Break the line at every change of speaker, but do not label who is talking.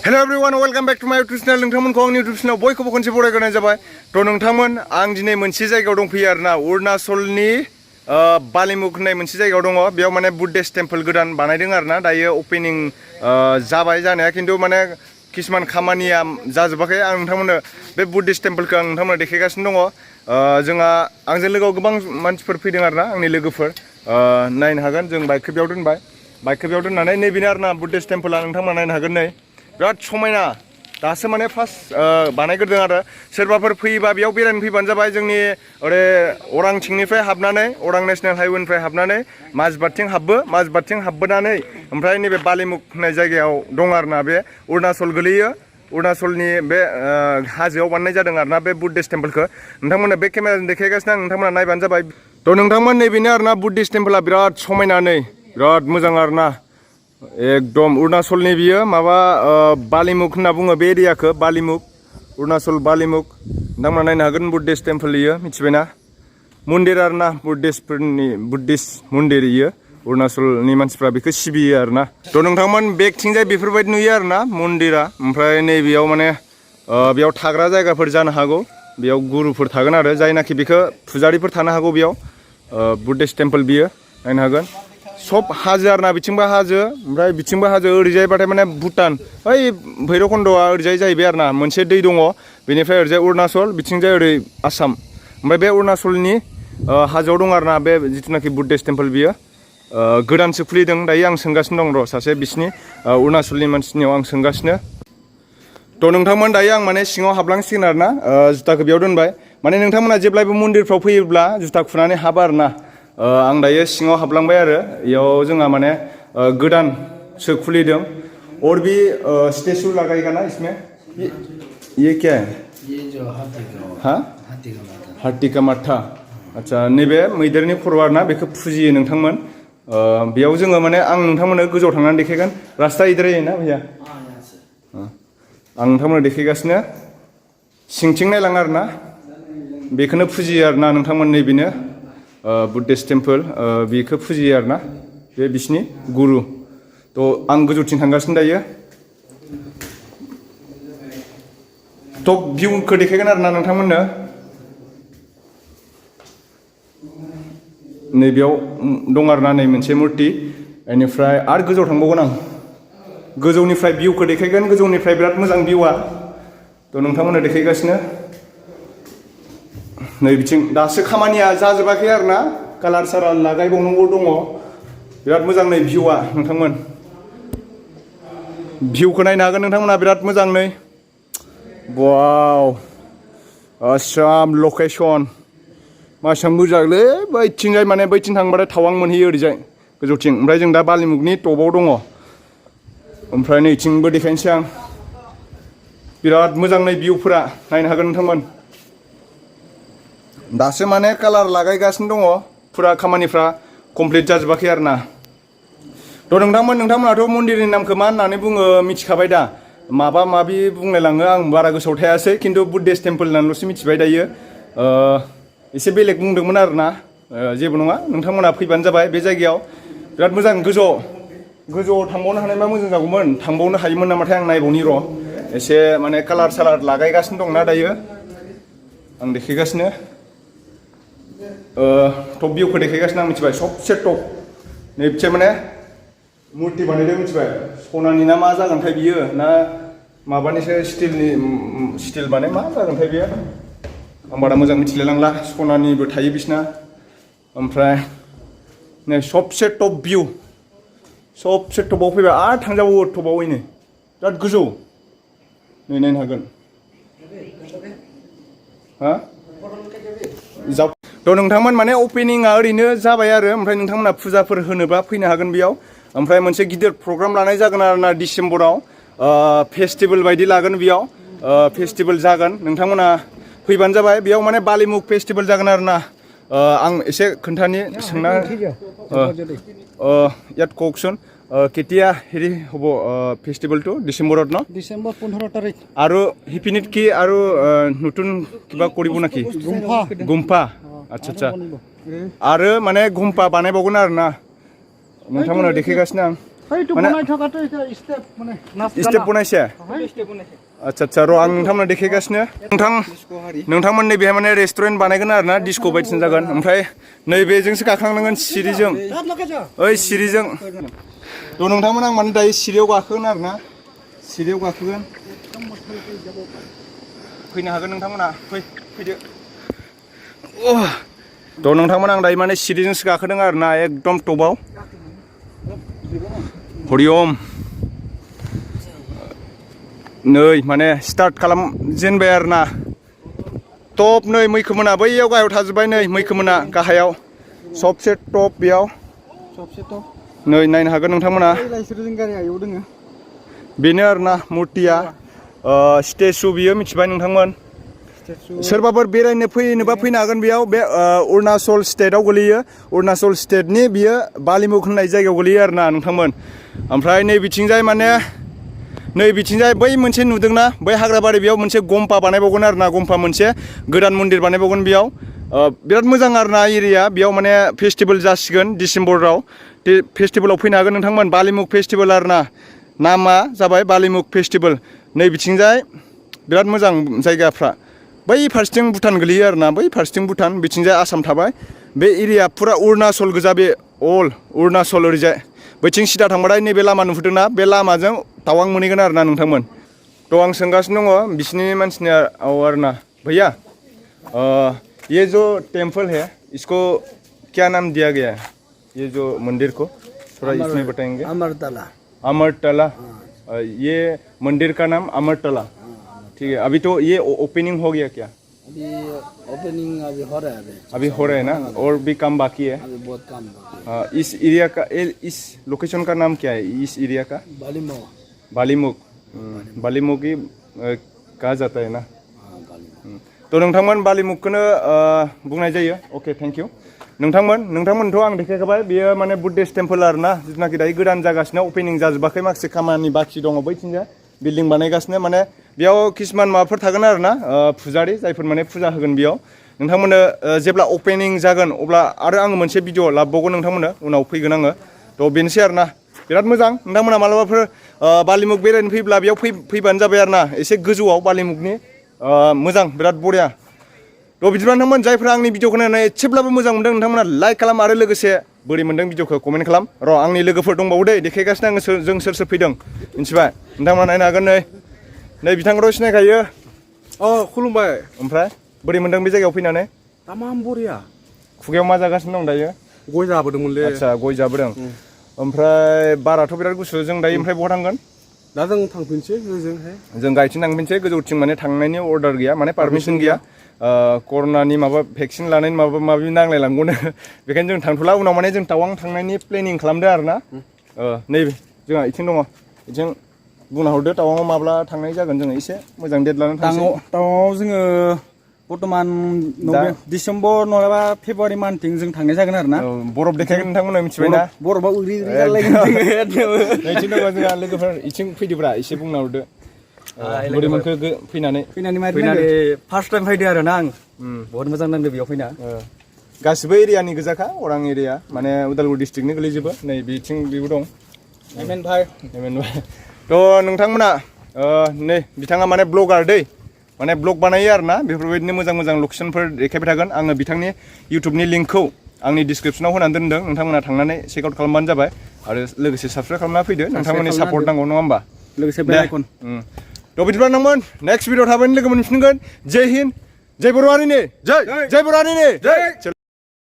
Hello everyone, welcome back to my YouTube channel. नोंथांमोनखौ आंनि YouTube channel बयखौबो खनसे बरायग्रोनाय जाबाय। थ' नोंथांमोन आं दिनै मोनसे जायगायाव दंफैयो आरोना अरुणाचलनि बालिमुक होननाय मोनसे जायगायाव दङ। बेयाव माने बुद्धिस्ट टेम्पल गोदान बानायदों आरोना दायो ओपनिं जाबाय जानाया खिन्थु माने किसुमान खामानिया जाजोबाखै। आं नोंथांमोननो बे बुद्धिस्ट टेम्पलखौ आं नोंथांमोननो देखायगासिनो दङ। जोंहा आंजों लोगोआव गोबां मानसिफोर फैदों आरोना आंनि लोगोफोर नायनो हागोन। जों बाइकखौ बेयाव दोनबाय। बाइकखौ बेयाव दोननानै नैबेनो आरोना बुद्धिस्ट टेम्पला नोंथांमोना नायनो हागोन नै बिराद समायना दासो माने फार्स्ट बानायग्रोदों आरो सोरबाफोर फैयोबा बेयाव बेरायनो फैबानो जाबाय। जोंनि ओरै अरांथिंनिफ्राय हाबनानै अरां नेशनेल हाइवेनिफ्राय हाबनानै माजबादथिं हाबबोनानै ओमफ्राय नैबे बालिमुक होननाय जायगायाव दं आरोना बे अरुणाचल गोलैयो। अरुणाचलनि बे हाजोआव बानायनाय जादों आरोना बे बुद्धिस्ट टेम्पलखौ नोंथांमोननो बे केमेराजों देखायगासिनो आं नोंथांमोना नायबानो जाबाय। थ' नोंथांमोन नैबेनो आरोना बुद्धिस्ट टेम्पला बिराद समायना नै बिराद मोजां आरोना एकदम अरुणाचलनि बियो माबा बालिमुक होनना बुङो बे एरियाखौ बालिमुक अरुणाचल बालिमुक नोंथांमोना नायनो हागोन बुद्धिस्ट टेम्पल इयो मिथिबायना मन्दिर आरोना बुद्धिस्ट मन्दिर इयो अरुणाचलनि मानसिफ्रा बेखौ सिबियो आरोना। थ' नोंथांमोन बेगथिंजाय बेफोरबायदि नुयो आरोना मन्दिरा ओमफ्राय नैबेयाव माने बेयाव थाग्रा जायगाफोर जानो हागौ बेयाव गुरुफोर थागोन आरो जायनाखि बेखौ फुजारिफोर थानो हागौ बेयाव बुद्धिस्ट टेम्पल बियो नायनो हागोन। सब हाजो आरोना बिथिंबो हाजो ओमफ्राय बिथिंबो हाजो ओरैजायबाथाय माने भुटान ओइ भैरबखुन्द'आ ओरैजाय जाहैबाय आरोना मोनसे दै दङ बेनिफ्राय ओरैजाय अरुणाचल बिथिंजाय ओरै आसाम ओमफ्राय बे अरुणाचलनि हाजोआव दं आरोना बे जिथुनाखि बुद्धिस्ट टेम्पल बियो गोदानसो खुलिदों दायो आं सोंगासिनो दं र' सासे बिसिनि अरुणाचलनि मानसिनियाव आं सोंगासिनो। थ' नोंथांमोन दायो आं माने सिङाव हाबलांसिगोन आरोना जुथाखौ बेयाव दोनबाय माने नोंथांमोना जेब्लायबो मन्दिरफ्राव फैयोब्ला जुथा खुनानै हाबा आरोना आं दायो सिङाव हाबलांबाय आरो इयाव जोंहा माने गोदानसो खुलिदों और भी स्टेचू लगाएगा ना इसमें ये क्या है ये जो हाथी का माथा आच्छा नैबे मैदेरनि खर' आरोना बेखौ फुजियो नोंथांमोन बेयाव जोङो माने आं नोंथांमोननो गोजौआव थांनानै देखायगोन रास्ता इधर है ना भैया आं नोंथांमोननो देखायगासिनो सिंथिं नायलां आरोना बेखौनो फुजियो आरोना नोंथांमोन नैबेनो बुद्धिस्ट टेम्पल बेखौ फुजियो आरोना बे बिसिनि गुरु। थ' आं गोजौथिं थांगासिनो दायो थ' भिउखौ देखायगोन आरोना नोंथांमोननो नैबेयाव दं आरोना नै मोनसे मुर्ति बेनिफ्राय आरो गोजौआव थांबावगोन आं गोजौनिफ्राय भिउखौ देखायगोन गोजौनिफ्राय बिराद मोजां भिउआ थ' नोंथांमोननो देखायगासिनो नै बिथिं दासो खामानिया जाजोबाखै आरोना कालार सालार लागायबावनांगौ दङ बिराद मोजां नै भिउआ नोंथांमोन भिउखौ नायनो हागोन नोंथांमोना बिराद मोजां नै वाव आसाम लकेसन मासां मोजांलै बैथिंजाय माने बैथिं थांबाथाय टावां मोनहैयो ओरैजाय गोजौथिं ओमफ्राय जों दा बालिमुकनि टपाव दङ ओमफ्राय नैथिंबो देखायनोसै आं बिराद मोजां नै भिउफोरा नायनो हागोन नोंथांमोन दासो माने कालार लागायगासिनो दङ फुरा खामानिफ्रा कमप्लिट जाजोबाखै आरोना। थ' नोंथांमोनाथ' मन्दिरनि नामखौ मा होननानै बुङो मिथिखाबाय दा माबा माबि बुंलायलाङो आं बारा गोसोआव थायासै खिन्थु बुद्धिस्ट टेम्पल होननानैल'सो मिथिबाय दायो एसे बेलेग बुंदोंमोन आरोना जेबो नङा नोंथांमोना फैबानो जाबाय बे जायगायाव बिराद मोजां गोजौआव थांबावनो हानायबा मोजां जागौमोन थांबावनो हायोमोन नामाथाय आं नायबावनि र' एसे माने कालार सालार लागायगासिनो दंना दायो आं देखायगासिनो टप भिउखौ देखायगासिनो आं मिथिबाय सबसे टप नैबे माने मुर्ति बानायदों मिथिबाय सनानि ना मा जागोनथाय बियो ना माबानिसो स्टिल माने मा जागोनथाय बियो आं बारा मोजां मिथिलायलांला सनानिबो थायो बिसिना ओमफ्राय नै सबसे टप भिउ सबसे टपाव फैबाय आरो थांजाबावो टपावैनो बिराद गोजौ नै नायनो हागोन हा थ' नोंथांमोन माने अपेनिंआ ओरैनो जाबाय आरो ओमफ्राय नोंथांमोना फुजाफोर होनोबा फैनो हागोन बेयाव ओमफ्राय मोनसे गिदिर प्रग्राम लानाय जागोन आरोना डिसेम्बराव फेस्टिभेल बायदि लागोन बेयाव फेस्टिभेल जागोन नोंथांमोना फैबानो जाबाय बेयाव माने बालिमुक फेस्टिभेल जागोन आरोना आं एसे खोन्थानि सोंना ইয়াত কওকচোন কেতিয়া হেৰি হ'ব ফেষ্টিভেলটো ডিচেম্বৰত ন
ডিচেম্বৰ 15 তাৰিখ
আৰু হিপিনিত কি আৰু নতুন কিবা কৰিব নেকি গুম্ফা আচ্ছা আচ্ছা आरो माने घुम्पा बानायबावगोन आरोना नोंथांमोना देखायगासिनो आं स्टेप बनायसे आच्छा आच्छा र' आं नोंथांमोननो देखायगासिनो नोंथांमोन नैबेहाय माने रेस्टुरेन्ट बानायगोन आरो ना डिस्क' बायदिसिना जागोन ओमफ्राय नैबेजोंसो गाखांनांगोन सिरिजों ओइ सिरिजों थ' नोंथांमोन आं माने दायो सिरियाव गाखोगोन आरो ना सिरियाव गाखोगोन फैनो हागोन नोंथांमोना फैदो थ' नोंथांमोन आं दायो माने सिरिजोंसो गाखोदों आरो ना एकदम टपाव हरिओम नै माने स्टार्ट खालामजेनबाय आरो ना टप नै मैखोमोना बैयाव गाहायाव थाजोब्बाय नै मैखोमोना गाहायाव सबसे टप बेयाव नै नायनो हागोन नोंथांमोना बेनो आरो ना मुर्तिया स्टेचु बियो मिथिबाय नोंथांमोन सोरबाफोर बेरायनो फैनोबा फैनो हागोन बेयाव बे अरुणाचल स्टेटआव गोलैयो अरुणाचल स्टेटनि बियो बालिमुक होननाय जायगायाव गोलैयो आरो ना नोंथांमोन ओमफ्राय नै बिथिंजाय माने नै बिथिंजाय बै मोनसे नुदोंना बै हाग्राबारि बेयाव मोनसे गम्पा बानायबावगोन आरो ना गम्पा मोनसे गोदान मन्दिर बानायबावगोन बेयाव बिराद मोजां आरो ना एरिया बेयाव माने फेस्टिभेल जासिगोन डिसेम्बराव बे फेस्टिभेलाव फैनो हागोन नोंथांमोन बालिमुक फेस्टिभेल आरो ना नामा जाबाय बालिमुक फेस्टिभेल नै बिथिंजाय बिराद मोजां जायगाफ्रा बै फारसेथिं भुटान गोलैयो आरो ना बै फारसेथिं भुटान बिथिंजाय आसाम थाबाय बे एरिया फुरा अरुणाचल गोजा बे अल अरुणाचल ओरैजाय बैथिं सिदा थांबाथाय नैबे लामा नुहुरदोंना बे लामाजों टावां मोनहैगोन आरो ना नोंथांमोन थ' आं सोंगासिनो दङ बिसिनि मानसिनिया आरो ना भैया ये जो टेम्पल है इसको क्या नाम दिया गया है ये जो मंदिर को थोड़ा इसमें बताएंगे अमरतला ये मंदिर का नाम अमरतला ठीक है अभी तो ये ओपनिंग हो गया क्या
अभी ओपनिंग
अभी हो रहा है ना और भी काम बाकी है
अभी बहुत काम बाकी
है इस एरिया का इस लोकेशन का नाम क्या है इस एरिया का बालिमुक बालिमुक ही कहा जाता है ना तो नोंथांमोन बालिमुकखौनो बुंनाय जायो ओके थैंक यू नोंथांमोनथ' आं देखायखाबाय बेयो माने बुद्धिस्ट टेम्पल आरो ना जिथुनाखि दायो गोदान जागासिनो अपेनिं जाजोबाखै माखासे खामानि बाखि दङ बैथिंजाय बिल्डिं बानायगासिनो माने बेयाव किसुमान माबाफोर थागोन आरो ना फुजारि जायफोर माने फुजा होगोन बेयाव नोंथांमोननो जेब्ला अपेनिं जागोन अब्ला आरो आङो मोनसे भिडिअ लाबोबावगोन नोंथांमोननो उनाव फैगोन आङो थ' बेनोसै आरो ना बिराद मोजां नोंथांमोना मालाबाफोर बालिमुक बेरायनो फैब्ला बेयाव फैबानो जाबाय आरो ना एसे गोजौआव बालिमुकनि मोजां बिराद बरिया थ' बिदिब्ला नोंथांमोन जायफ्रा आंनि भिडिअखौ नायनानै एसेब्लाबो मोजां मोनदों नोंथांमोना लाइक खालाम आरो लोगोसे बोरै मोनदों भिडिअखौ कमेन्ट खालाम र' आंनि लोगोफोर दंबावो दे देखायगासिनो आङो जों सोर सोर फैदों मिथिबाय नोंथांमोना नायनो हागोन नै बिथांखौथ' सिनायखायो
खुलुमबाय
ओमफ्राय बोरै मोनदों बे जायगायाव फैनानै
तामाम बरिया
खुगायाव मा जागासिनो दं दायो
गय जाबोदोंमोनलै
आदसा गय जाबोदों ओमफ्राय बाराथ' बिराद गुसु जों दायो ओमफ्राय बहा थांगोन
दा जों थांफिनसै ओजोंहाय
जों गायथिं थांफिनसै गोजौथिं माने थांनायनि अर्डार गैया माने पारमिसन गैया कर'नानि माबा भेक्सिन लानायनि माबा माबि नांलायलांगौनो बेखायनो जों थांथ'ला उनाव माने जों टावां थांनायनि प्लेनिं खालामदों आरो ना नैबे जोंहा इथिं दङ इथिं बुंना हरदो टावाङाव माब्ला थांनाय जागोन जोङो एसे मोजां डेट लानानै थांसै
टावाङाव जोङो बर्तमान डिसेम्बर नङाबा फेब्रुवारि मान्थथिं जों थांनाय जागोन आरो ना
बरफ देखायगोन नोंथांमोना मिथिबायना
बरफा उरि जालायगोन
इथिं दङ जोंहा लोगोफोर इथिं फैदोब्रा एसे बुंना हरदो बोरै मोनखो फैनानै
फार्स्ट टाइम फैदो आरो ना आं बहुत मोजां नांदो बेयाव फैना
गासिबो एरियानि गोजाखा अरां एरिया माने उदालगुरि डिस्ट्रिक्टनि गोलैजोबो नै बिथिं बेबो दं
एमेन भाई
थ' नोंथांमोना नै बिथाङा माने ब्लगार दै माने ब्लग बानायो आरो ना बेफोरबायदिनो मोजां मोजां लकेसनफोर देखायबाय थागोन आङो बिथांनि इउटुबनि लिंकखौ आंनि डिसक्रिपसनाव होनानै दोनदों नोंथांमोना थांनानै चेक आउट खालामबानो जाबाय आरो लोगोसे साबसक्राइब खालामना फैदो नोंथांमोननि सापर्ट नांगौ नङा होमबा
लोगोसे बेल आइकन
थ' बिदिब्ला नोंमोन नेक्स्ट भिडिअ थाबैनो लोगो मोनफिनगोन जय हिन्द जय बर' हारिनि जय बर' हारिनि जय